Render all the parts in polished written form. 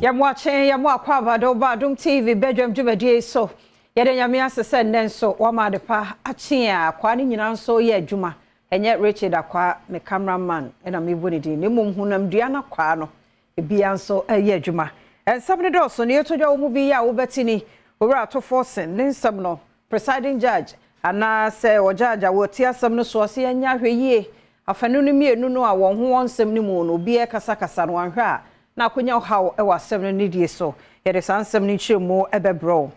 Yɛmo akyen, yɛmo akɔ abado ba Adom TV badwam dwumadie so. Yɛde Nyame ase sɛ nnɛ nso wama adepa akye a akwaa no nyinaa nso yɛ adwuma. Ɛnyɛ Richard Akwaa, me cameraman, ɛna mebu ne din, na mmom honamdua no akwaa no ebia nso ɛyɛ adwuma. Nsɛm no dɔɔso na yɛto dwa wɔ mu bi yɛ a wobɛte ni. Owura Ato Forson ne nsɛm no, presiding judge anaasɛ ɔjudge a wɔte asɛm no soɔ sɛ yɛnyɛ ahwɛ yie. Afanu no mmienu no a wɔn ho wɔn nsɛm no mu no, obiara kasakasa no wanhwɛ a na akonya ɔhaw wɔ asɛm no nidie so. Yɛde saa nsɛm no nkyerɛmu bɛbrɛ wo.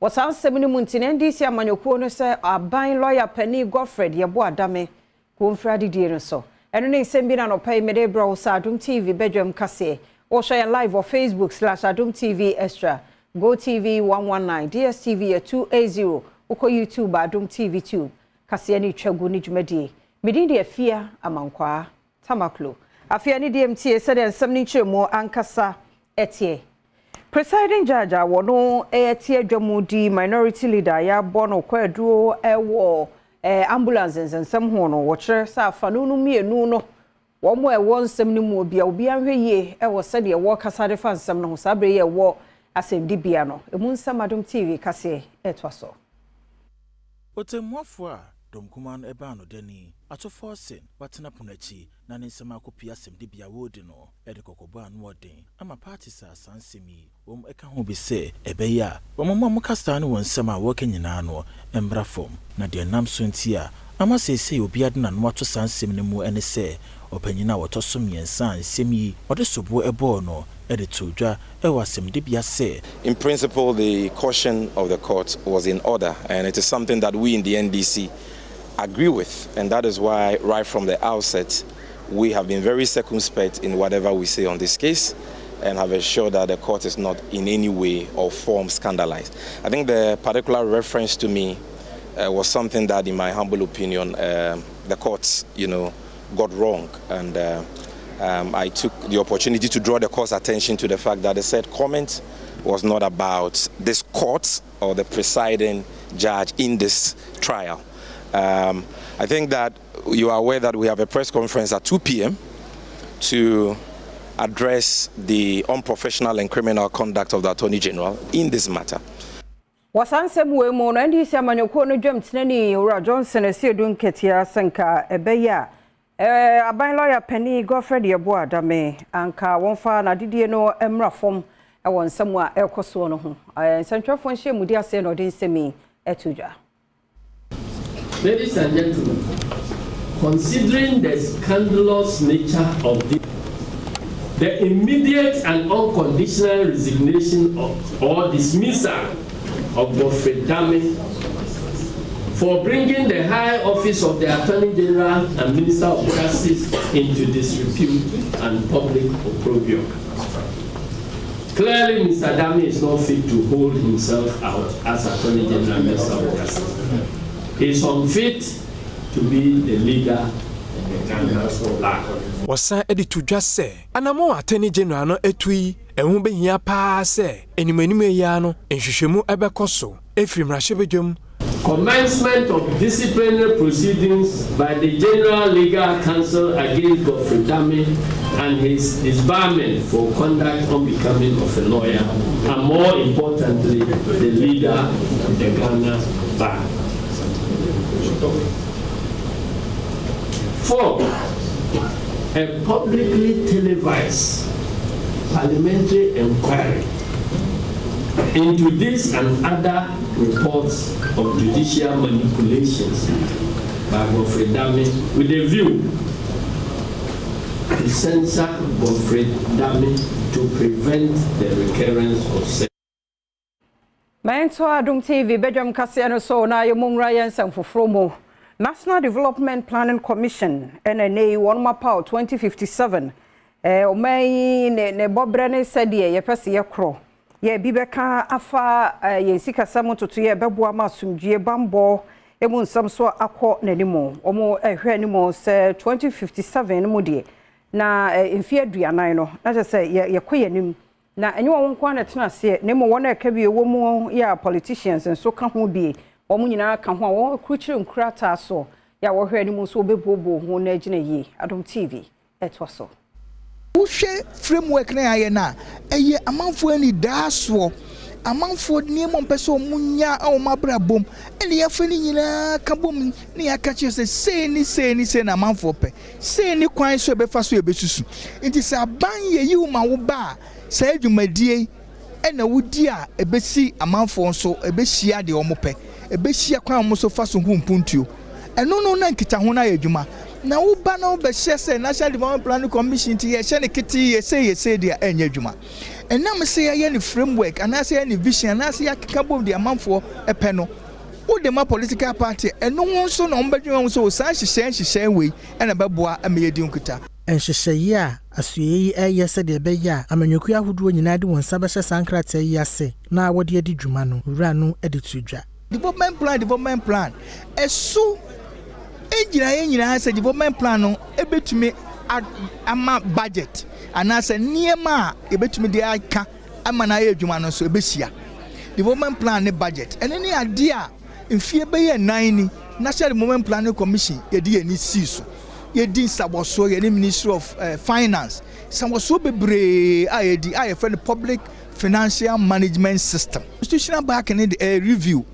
Wɔ saa nsɛm no mu nti na NDC amanyɔkuo no sɛ aban lɔya panin Godfred Yeboah Dame kuo mfiri adedie no so. Ɛno ne nsɛm bi na anɔpa yi mede rebrɛ wo sɛ Adom TV badwam kaseɛ. Wohwɛ yɛn live wɔ Facebook slash Adom TV Extra, Go TV 119, DSTV yɛ 280, wokɔ YouTube a Adom TV Tube. Kaseɛ no retwa gu ne dwumadie. Me din de Afia Amankwaa Tamaklo. Afei ɛne deɛ mtie sɛdeɛ nsɛm no nkyerɛmu ankasa teɛ. Presiding judge a wɔno te adwa mu di minority leader a yɛabɔ no kwaaduro wɔ ambulance nsɛnsɛm ho no, wɔkyerɛ sɛ afanu no mmienu no wɔn a ɛwɔ nsɛm no mu obia obiara nhwɛ yie wɔ sɛdeɛ wɔrekasa de fa nsɛm no ho saa berɛ yi a ɛwɔ asɛmdibea no. Emu nsɛm Adom TV kaseɛ ɛtoa so. Ɔtɛmmuafoɔ a dɔm kumaa no baa no dani, Ato Forson, watena pono akyi na ne nsɛm akɔpue asɛmdibea a wɔredi no de kɔkɔbɔ ano ɔden ama parties a saa nsɛm yi wɔn ka ho bi sɛ ɛbɛyɛ a wɔn a wɔka ne wɔn nsɛm a wɔreka nyinaa no mmra fam. Na deɛ nam so nti a ama seesei obiara de n'ano ato saa nsɛm no mu ne sɛ ɔpanyin a wɔtɔ so mmiɛnsa a nsɛm yi ɔde soboɔ ɛbɔɔ no de to dwa ɛwɔ asɛmdibea sɛ In principle, the caution of the court was in order, and it is something that we in the NDC agree with, and that is why, right from the outset, we have been very circumspect in whatever we say on this case and have assured that the court is not in any way or form scandalized. I think the particular reference to me was something that, in my humble opinion, the courts got wrong. And I took the opportunity to draw the court's attention to the fact that the said comment was not about this court or the presiding judge in this trial. I think that you are aware that we have a press conference at 2 p.m. to address the unprofessional and criminal conduct of the Attorney General in this matter. Wɔ saa nsɛm wei mu no, NDC amanyɔkuo no dwam tenani Owura Johnson Asiedu Nketia sɛ nka ɛbɛyɛ a aban lɔya panin Godfred Yeboah Dame anka wɔmfa n'adedie no mmra fam wɔ nsɛm a ɛrekɔ soɔ no ho. Nsɛntwerɛfoɔ nhyia mu di aseɛ na ɔde nsɛm yi ɛto dwa. Ladies and gentlemen, considering the scandalous nature of this, the immediate and unconditional resignation of, or dismissal of Godfred Dame for bringing the high office of the Attorney General and Minister of Justice into disrepute and public opprobrium. Clearly, Mr. Dame is not fit to hold himself out as Attorney General and Minister of Justice. He is unfit to be the leader of the Ghana Bar. Wɔsan de to dwa sɛ anammɔn Attorney General no atu yi, ɛho bɛhia paa sɛ animanim yi ara no nhwehwɛmu ɛbɛkɔ so ɛfiri mmarahyɛbadwam. Commencement of disciplinary proceedings by the General Legal Council against Godfrey Dame and his disbarment for conduct unbecoming of a lawyer and, more importantly, the leader of the Ghana Bar. Four, a publicly televised parliamentary inquiry into this and other reports of judicial manipulations by Godfrey Dame with a view to censor Godfrey Dame to prevent the recurrence of such. Mɛnto Adom TV badwam kaseɛ no so na yɛmu nwura yɛn nsɛm foforɔ mu. National Development Planning Commission ɛna ne yi wɔn mapaw 2057 ɔman yi ne bɔberɛ ne sɛdeɛ yɛpɛ sɛ yɛkorɔ yɛ bi bɛka afa yɛn sikasɛm ntoto yɛ bɛboa ma asomdwie, bambɔ emu nsɛm so akɔ n'anim. Wɔn ɛhwɛ anim sɛ 2057 no mu deɛ na mfeɛ 40 no na kyerɛ sɛ yɛkɔ yɛn anim, na ɛnyɛ wɔn nko ara na ɛtena aseɛ, na mmom wɔn a ɛka bi wɔ mu yɛ a politicians nso ka ho bi. Wɔn nyinaa ka ho a wɔn akurukyire nkrataa so yɛ a wɔhwɛ anim nso wɔbɛbuobuo ho na agyina yie. Adom TV ɛtoa so. Wohwɛ framework no a yɛayɛ no a, ɛyɛ amanfoɔ anidaasoɔ, amanfoɔ nneɛma a wɔpɛ sɛ wɔnya wɔ wɔn abrabɔ mu, ɛna yɛafa ne nyinaa ka bom na yɛaka kyerɛ sɛ sei ne sei ne sei na amanfoɔ pɛ, sei ne kwan so yɛbɛfa so yɛbɛsusu. Nti sɛ aban yɛyi wo ma wo ba a, saa dwumadie yi ɛna wodi a ɛbɛsi amanfoɔ nso, ɛbɛhyia deɛ wɔpɛ, ɛbɛhyia kwan a wɔn nso fa so hu mpuntuo. Ɛno no na nkitaho no ayɛ adwuma. Na woba na wobɛhyɛ sɛ National Development Planning Commission nti yɛhyɛ no ketee, yɛsei yɛsei deɛ a, ɛnyɛ adwuma. Ɛnam sɛ yɛayɛ no framework anaasɛ yɛayɛ no vision anaasɛ yɛakeka bom deɛ amanfoɔ pɛ no, wode ma political party a, ɛno ho nso na wɔbɛdwene ahu sɛ o saa nhyehyɛe nhyehyɛe wei na ɛbɛboa ma yɛadi nkita. Nhyehyɛeɛ a asoɛeɛ yi reyɛ sɛdeɛ ɛbɛyɛ a amanyɔkuo ahodoɔ nyinaa de wɔn nsa bɛhyɛ saa nkrataa yi ase na wɔde adi dwuma no, Owura no de too dwa. Development plan development plan ɛso gyinaeɛ nyinaa sɛ development plan no bɛtumi ama budget anaasɛ nneɛma a yɛbɛtumi de aka ama no ayɛ adwuma no nso ɛbɛhyia. Development plan ne budget ɛno ne adeɛ a mfeɛ bɛyɛ nnan ni National Development Planning Commission yɛde yɛn ani sii so. Yɛdi nsabɔsoɔ yɛne Ministry of eh, Finance nsabɔsoɔ bebree a yɛdi a yɛfrɛ no Public Financial Management System. Constitutional backing no de ɛyɛ review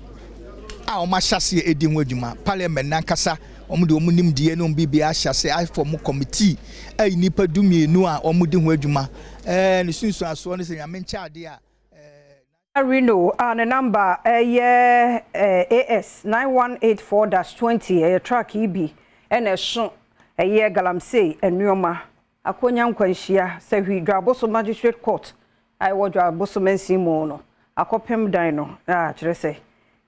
a wɔn ahyɛ aseɛ ɛdi ho adwuma. Parliament nankasa wɔn de wɔn nimdeɛ ne wɔn biribiara ahyɛ aseɛ afɔm committee a nnipa dumienu a wɔn di ho adwuma. Ɛɛ ne sunsuansoɔ ne sɛ Nyame nkyɛ adeɛ a ɛɛ. Reno a ne namba yɛ AS 9184-20 ɛyɛ truck yi bi na ɛso ɛyɛ galamsey nnoɔma akɔnya nkwanhyia Sahwi Dwaboso Magistrate Court a ɛwɔ Dwaboso mansin mu no akɔpem dan no a kyerɛ sɛ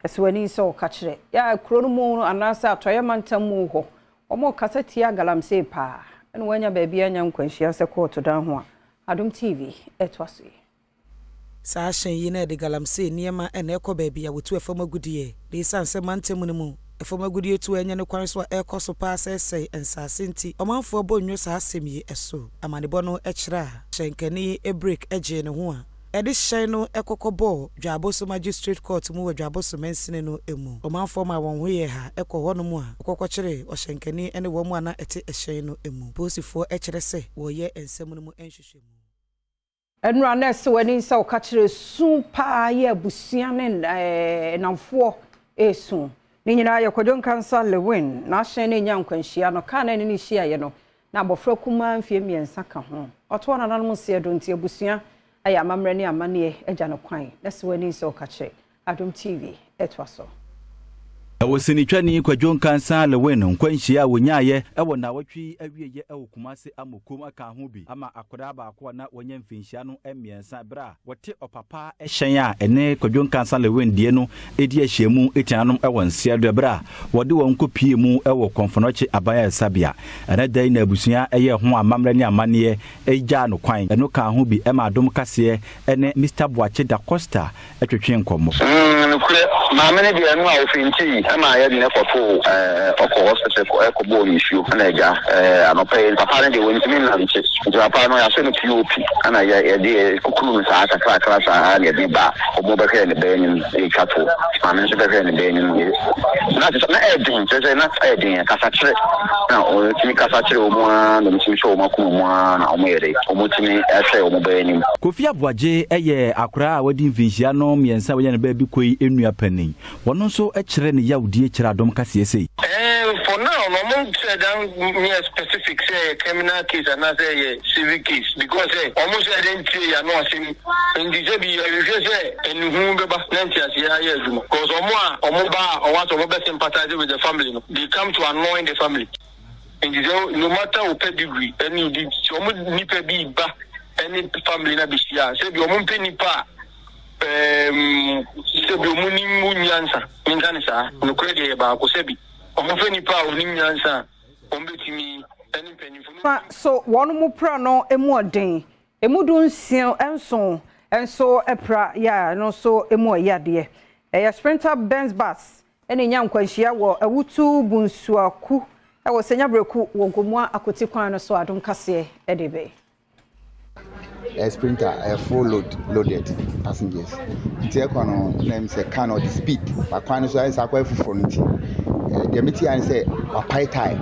ɛsɛ w'ani sɛ ɔka kyerɛ yɛ a kuro no mu anaasɛ atɔeɛ mantam mu hɔ wɔrekasa tia galamsey paa ɛna wɔanya baabi anya nkwanhyia sɛ kɔɔto dan ho a Adom TV ɛtoa so yi. Saa hyɛn yi na ɛde galamsey nneɛma na ɛkɔ baabi a wɔtu fam agudeɛ. Na esiane sɛ mantam no mu fam agudeɛ tu a ɛnyɛ ne kwan so a ɛrekɔ so paa sɛesɛe nsase nti, ɔmanfoɔ bɔ nnwo saa asɛm yi so. Amanebɔ no kyerɛ a hyɛnkani Brick gyee ne ho a ɛde hyɛn no kɔ kɔbɔɔ Dwaboso Magistrate Court mu wɔ Dwaboso mansini no mu. Ɔmanfoɔ maa wɔn ho yɛɛ ha kɔɔ hɔnom a wɔkɔkɔkyeree ɔhyɛnkani ne wɔn a na ɛte hyɛn no mu. Polisifoɔ kyerɛ sɛ wɔreyɛ nsɛm no mu nhwehwɛmu. Ɛnora na ɛsɛ w'ani sɛ woka kyerɛ su paa yɛ abusua ne nnamfoɔ resu. Ne nyinaa yɛ Kwadwo Nkansah Lewin n'ahyɛn no renya nkwanhyia no, kaa no a ɛne no hyiaeɛ no, na abɔfra kumaa mfeɛ mmiɛnsa ka ho. Ɔtoa nananom nseɛ do nti abusua ayɛ amammerɛ ne amanneɛ agya no kwan. Na ɛsɛ w'ani sɛ woka kyerɛ Adom TV toa so. Ɛwɔ sinitwani Kwadwo Nkansah Lewin nkwanhyia a wɔnyaeɛ wɔ nnawɔtwe yi awieɛ wɔ Kumase Amokom aka ho bi ama akwadaa baako a na wanya mfinhyia no mmiɛnsa berɛ a wɔte ɔpapa hyɛn a ɛne Kwadwo Nkansah Lewin deɛ no redi ahyiamu tia nom wɔ nseɛ do berɛ a wɔde wɔn kɔpuee mu wɔ Kɔmfonoɔkye Aban Ayaresabea. Ɛnɛ da yi na abusua yɛɛ ho amammerɛ ne amanneɛ gyaa no kwan. Ɛno kaa ho bi ma Adom Kaseɛ ne Mister Boakye Da Costa twetwee nkɔmmɔ. Mm nokorɛ, maame no deɛ ɛno a ɔfeintii ma yɛde no kɔtoo ɛɛ ɔkɔ hospital kɔ ɛkɔ bɔɔ no nsuo ɛna agya ɛɛ anɔpa yi papa no deɛ wɔntumi nnante nti papa no yɛahyɛ no POP ɛna yɛ yɛde kukuru no saa kakrakra saa na yɛde ba ɔmo bɛhwɛɛ ne bɛɛ anim ɛtwa toɔ maame nso bɛhwɛɛ ne bɛɛ anim na kyerɛ sɛ na ɛɛden kyerɛ sɛ na ɛɛden kasakyerɛ na ɔtumi kasa kyerɛ wɔn ara na ɔmo tumi hyɛ wɔn akoma mu ara na ɔmo yɛ dɛ ɔmo tumi ɛhwɛ wɔn bɛɛ anim. Kofi Aboagye yɛ akoraa a wadi mfinhyia no mmiɛnsa a wanya ne baabi kɔ yi nua panin. Ɔno nso kyerɛ ne yawdie kyerɛ Adom kaseɛ sei. Ɛɛ for now no ɔmo nhyɛ da nyɛ specific sɛ ɛyɛ criminal case anaasɛ ɛyɛ civil case because sɛ ɔmo nhyɛ da ntie yɛn ano asɛm nti sɛ bi yɛhwehwɛ sɛ anuhu bɛba na nteaseɛ ayɛ adwuma because ɔmo a ɔmo ba a ɔwɔ asɛ ɔmo bɛ sympathize with the family no they come to annoy the family. Nti sɛ no matter wo pedigree ɛne wo di sɛ ɔmo nipa bi ba ɛne family na behyia a sɛ bi ɔmo mpɛ nipa a ɛɛm sɛ bi ɔmo nim wo nyansa menka ne saa nokorɛ deɛ yɛ baako sɛ bi ɔmo fɛ nipa a ɔnim nyansa a ɔmo betumi ɛne mpanyinfo no. Fa so wɔn mu pra no mu ɔden. Emu du nsia nson nso pra yɛ a ɛno nso mu ɔyɛ adeɛ. Ɛyɛ Sprinter Benz bus na ɛnya nkwanhyia wɔ Awutu Bunsuaku wɔ Senya-Breku wɔ Gomoa Akoti kwan no so Adom Kaseɛ de bɛ. Ɛyɛ sprinter, ɛyɛ full load loaded passengers. Nti ɛkɔ no na ɛm sɛ car no ɔde speed ba kwan no so ayɛ sɛ akɔyɛ foforɔ no nti. Deɛ mete ara ne sɛ wapae tae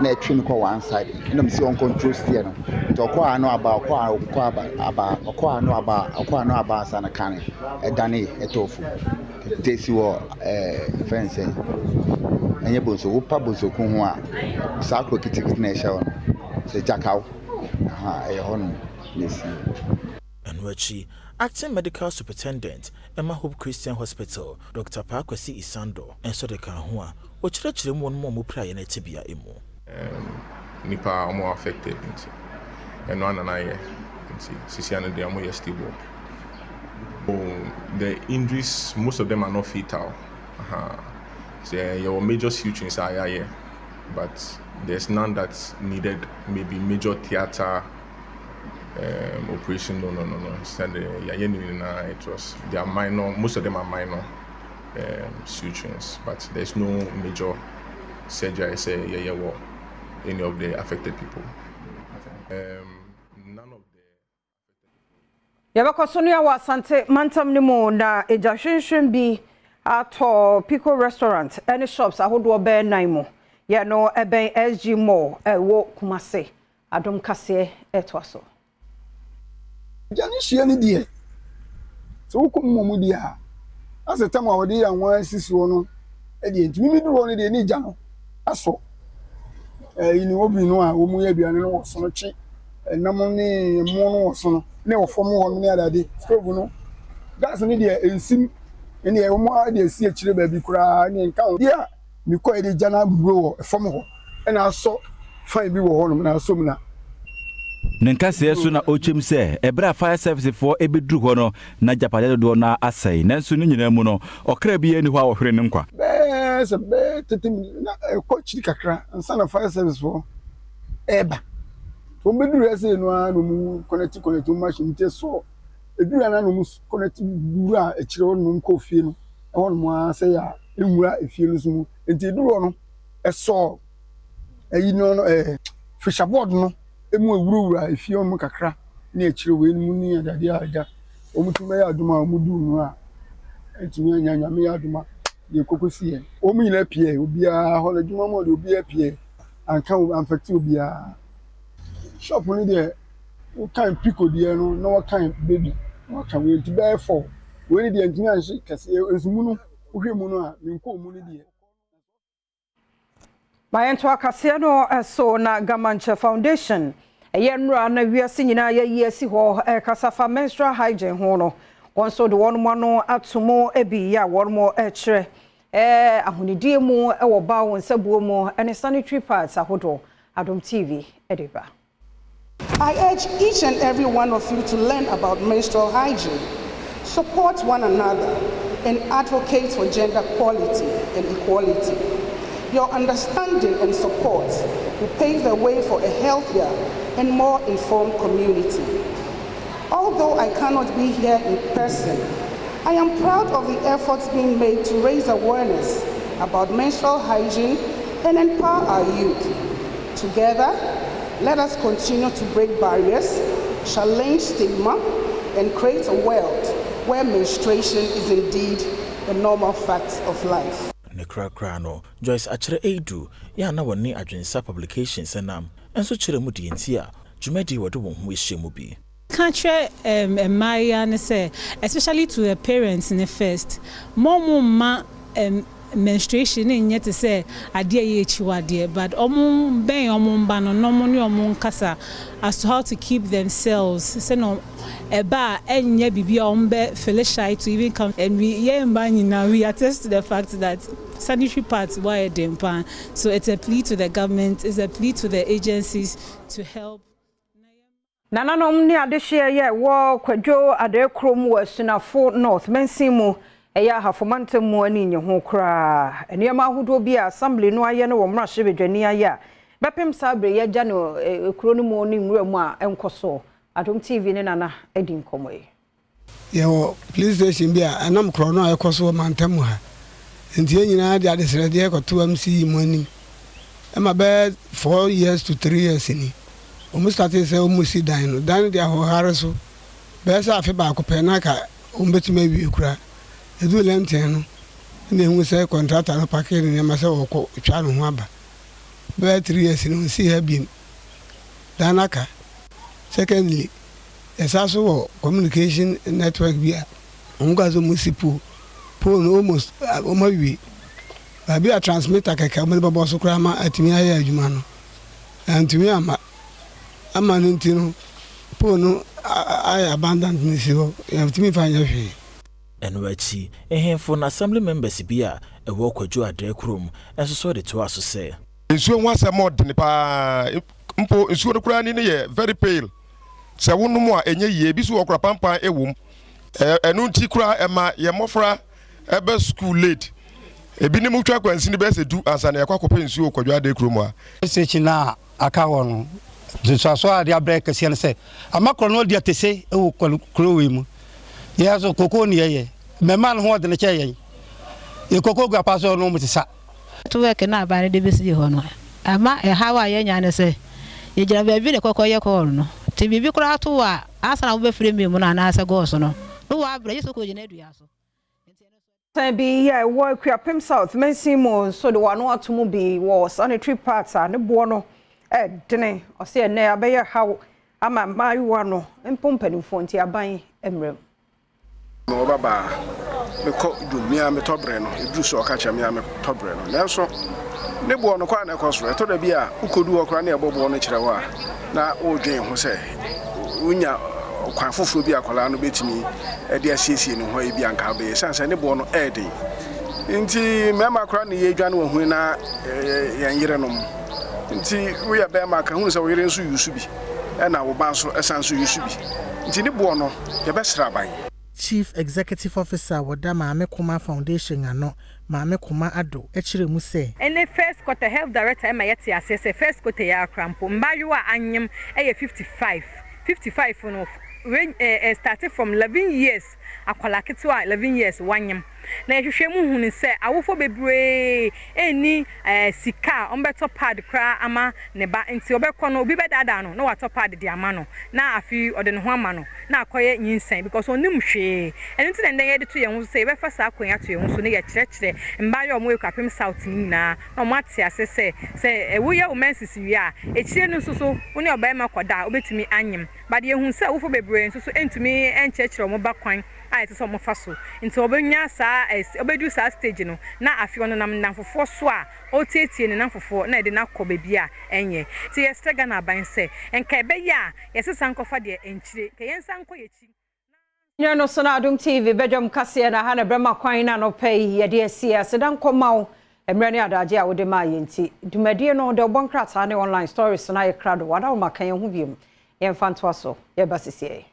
na ɛtwe no kɔ one side ɛna mesi wɔn control steer no nti ɔkɔ a no aba ɔkɔ a ɔkɔ aba aba ɔkɔ a no aba ɔkɔ a no aba ansa na kaa no ɛdane ɛtɔɔ fam nti esi wɔ ɛɛ fɛn sɛ ɛnyɛ bonso wopa bonsoku ho a saa kuro ketekete na ɛhyɛ hɔ no sɛ gyakaw aha ɛyɛ hɔ nom na esi. Ɛno akyi, Acting Medical Superintendent ma Hope Christian Hospital, Dɔkta Paa Kwasi Isandor nso de kaa ho a ɔkyerɛkyerɛ mu wɔnom a wɔpiraeɛ no tebea mu. Nipa a wɔn affected nti ɛno ara na na ayɛ nti sisi ano deɛ wɔn yɛ stable. Oh, the injuries most of them are not fatal. Uh-huh. Sɛ yɛwɔ major sutures a yɛayɛ but there's none that needed maybe major theatre um, operation. No, no, no, no. Sɛ yɛayɛ ne nyinaa it was they are minor. Most of them are minor sutures but there's no major surgery sɛ yɛyɛ wɔ any of the affected people. None of the Yɛbɛkɔ so no wɔ Asante mantam no mu na egya hwehwɛm bi atɔ Pico Restaurant ne shops ahodoɔ bɛyɛ nan mu. Yɛ no ɛbɛn SG Mall ɛwɔ Kumase. Adom kaseɛ ɛtoa so. Gya ne hyia no deɛ, sɛ wokɔ mu mmom deɛ a, asɛ tam a wɔde yɛ anwa asi soɔ no deɛ nti mimi duru hɔ no deɛ ne gya no asɔ. Ɛyi ne oven no a wɔn yɛ aduane no wɔ so no twe ɛnam ne ɛmo no wɔ so no ne wɔ fam hɔ no ne adeade stove no gas no deɛ nsim ɛne wɔn de asi akyire baabi koraa ne nka ho deɛ a mekɔ yɛde gya no aburo wɔ fam hɔ ɛna asɔ fan bi wɔ hɔnom na asɔ mu na. Ne nkaseɛ so na ɔkyɛm sɛ ɛberɛ a fire service foɔ ɛbɛduru hɔ no na agyapadeɛ dodoɔ no ara asɛe, nanso ne nyinaa mu no ɔkra biara nni hɔ a ɔhwere ne nkwa. Bɛyɛ sɛ bɛyɛ 30 minutes na ɛkɔ akyiri kakra ansa na fire service foɔ ɛreba. Wɔn bɛduru ha sei no ara na wɔn connect connect wɔn machine nti ɛsɔ ɛduru ha na wɔn connect wura akyire hɔ nom kɔ fie no ɛhɔ nom ara sɛ yɛ a ɛnwura efie no so mu nti ɛduru hɔ no ɛsɔɔ ɛyi no no ɛɛ fisher board no emu ewurawura efie hɔ nom kakra ne akyire wei no mu ne adeade a agya wɔn tumi bɛyɛ adwuma a wɔn duu no a ɛntumi anya nyame yɛ adwuma deɛ koko si yɛ wɔn nyinaa pie obiara hɔ no adwuma mu deɛ obiara pie anka anfɛte obiara shop no deɛ wokan pico deɛ no na wɔkan baby na wɔka wei nti bɛyɛ fɔ wei deɛ ntumi anhye kɛse nso mu no wohwɛ mu no a menkɔɔ mu no deɛ. Ma yɛnto akaseɛ no so na Gamankyɛ Foundation ɛyɛ nnora na wiase nyinaa yɛyi asi hɔ ɛkasa fa menstrual hygiene ho no wɔn nso de wɔn ano ato mu bi yɛ a wɔn ɛkyerɛ ɛɛ ahonidie mu ɛwɔ baa wɔn nsabuo mu ɛne sanitary pads ahodoɔ. Adom TV ɛde ba. I urge each and every one of you to learn about menstrual hygiene, support one another, and advocate for gender quality and equality. Your understanding and support will pave the way for a healthier and more informed community. Although I cannot be here in person, I am proud of the efforts being made to raise awareness about menstrual hygiene and empower our youth. Together, let us continue to break barriers, challenge stigma, and create a world where menstruation is indeed a normal fact of life. Ne korakora no, Joyce Akyerɛ Eidu yɛ a na wɔne Adwensa Publications nam nso kyerɛ mu deɛ nti a dwumadi wɔde wɔn ho ahyia mu bi. Ka kyerɛ mmaayewa ne sɛ, especially to the parents ne first, mo mo mma menstruation ne nyɛ te sɛ adeɛ yɛ akyiwadeɛ, but ɔmo bɛn ɔmo mba no na ɔmo ne ɔmo nkasa as to how to keep themselves sɛ no ɛba a ɛnyɛ biribi a ɔmo bɛ feel shy to even come. And we yɛn mba nyinaa, we attest to the fact that sanitary pads wayɛ den paa, so it's a plea to the government, it's a plea to the agencies to help. Nananom ne adehyeɛ yɛ wɔ Kwadwo Adeɛ kurom wɔ Asunafo North mansin mu ɛyɛ Ahafo mantam mu ani nye ho koraa. Nneɛma ahodoɔ bi a assembly no ayɛ no wɔ mmarahyɛbadwani ayɛ a bɛpem saa bere yɛagya no kuro no mu ne nwura mu a ɛnkɔ so. Adom TV ne Nana adi nkɔmmɔ yi. Yɛwɔ police station bi a ɛnam korɔ no a ɛkɔ so wɔ mantam mu ha nti yɛn nyinaa de adesrɛdeɛ kɔto MC mu anim ɛma bɛyɛ 4 years to 3 years ni wɔn start sɛ wɔn si dan no. Dan no de ahoɔhare so bɛyɛ sɛ afe baako pɛ na ka wɔn bɛtumi awie kura edu lɛntɛn no. Ɛna ehu sɛ kɔntrata no pakee ne nneɛma sɛ ɔrekɔ twa ne ho aba. Bɛyɛ 3 years no onsii ha biom. Dan aka. Secondly, yɛsan so wɔ communication network bi a wɔn kaa sɛ wɔn si pole. Pole no almost wɔn awie. Baabi a transmitter kɛkɛ wɔn de bɛbɔ so koraa ma atumi ayɛ adwuma no, antumi amma. Ama no nti no, pole no ayɛ abandoned na esi hɔ, yɛntumi mfa nyɛ hwee. Ɛno akyi, nhemfo na assembly members bi a ɛwɔ Kwadwo Adrɛ kurom nso so de toa so sɛ. Nsuo ho asɛm ɔdene paa. Mpo nsuo no koraa ni no yɛ very pale. Sɛ wonom a ɛnyɛ yie. Ebi so wɔ koraa pampan ɛwɔ mu. Ɛno nti koraa ɛma yɛn mmɔfra ɛbɛ school late. Ebinom twa kwansini bɛyɛ sɛ 10 ansa na yɛkɔ akɔpɛ nsuo wɔ Kwadwo Adrɛ kurom ha. Station a aka hɔ no, nsunsuansoɔ a ade abrɛ kɛseɛ no sɛ ama korɔ no adi atese wɔ kuro wei mu. Yɛn nso kokoo ne yɛyɛ. Mmɛmma no ho ɔdene kyɛ yɛn. Yɛ kokoo gu apa so no wɔn sesa. Network no a aban no de besii hɔ no, ɛma ɛhaw a yɛnya ne sɛ, yegyina baabi na ɛkɔkɔyɛ call no. Nti biribi koraa to wo a, ansa na wobɛfrɛ me mu no anaasɛ gɔɔso no, na woabrɛ, gye sɛ wokɔgyina dua so. Nti ɛno nso. San bi a ɛwɔ Akuapem South mansin mu nso de wɔn ano ato mu bi wɔ sanitary pads a ne boɔ no ɛdene. Ɔsɛ ɛnɛ abɛyɛ haw ama mmaayewa no mpo mpanimfoɔ, nti aban mmerɛ mu. Mewɔ babaa, mekɔ dwom, me ara metɔ brɛ no, ɛduru so a ɔka kyerɛ me ara metɔ brɛ no. Nanso ne boɔ no kɔ a na ɛkɔ soro. Ɛtɔ da bi a wokɔdu hɔ koraa na yɛbɔ boɔ no kyerɛ wo a, na woredwen ho sɛ wonya kwan foforɔ bi a akwadaa no bɛtumi de asiesie ne ho a ebi anka wobɛyɛ, ɛsiane sɛ ne boɔ no ɛyɛ den nti. Mmarima koraa ne yɛdwane wɔn ho na yɛn yerenom nti. Woyɛ bɛrima ka hunu sɛ wo yere nso yusu bi, ɛna wo ba nso ɛsan nso yusu bi, nti ne boɔ no yɛbɛsrɛ aban. Chief Executive Officer wɔda Maame Kuma Foundation ano, Maame Kuma Ado, kyerɛ mu sɛ. Ɛne first quarter health director ɛma yɛte aseɛ sɛ first quarter yi ara koraa mpo mmaayewa a anyem ɛyɛ 55. 55 no range ɛɛ start from 11 years, akwadaa ketewa a 11 years wanyem. Na yɛhwehwɛ mu hunu sɛ awofoɔ bebree nni ɛɛ sika a wɔbɛtɔ pad koraa ama ne ba, nti ɔbɛkɔ no obi bɛdaadaa no na watɔ pad de ama no, na afei ɔde ne ho ama no na akɔyɛ nyinsɛn because ɔnnim hwee. Ɛno nti na nnɛ yɛde to yɛn ho so sɛ yɛbɛfa saa kwan yi ato yɛn ho so na yɛkyerɛkyerɛ mmaayewa a wɔwɔ Akuapem South no nyinaa na wɔn ate ase sɛ sɛ woyɛ wo menses wie a, akyire no nso so wo ne ɔbarima kɔda a, wobɛtumi anyem. But yɛhu sɛ awofo bebree nso so ntumi nkyerɛkyerɛ wɔn ba kwan a ɛsɛ sɛ wɔfa so, nti wɔbɛnya saa wɔbɛduru saa stage no na afei ɔnenam nnamfofoɔ so a ɔretietie ne nnamfofoɔ na ɛde no akɔ baabi a ɛnyɛ. Nti yɛsrɛ Ghana aban sɛ nka ɛbɛyɛ a yɛsesa nkɔfa deɛ nkyire, nka yɛnsan nkɔ yɛn akyi. Nyɛ no so na Adom TV bɛdwam kaseɛ na ha na bɛma kwan na anɔpa yi yɛde asi aseda nkɔma wo mmerɛ ne adagye a wode maa yɛn. Nti dwumadie no de ɔbɔ nkrataa ne online stories no ayɛ krado wada wo maka yɛn ho biom. Yɛmfa ntoa so, yɛba sisiɛ.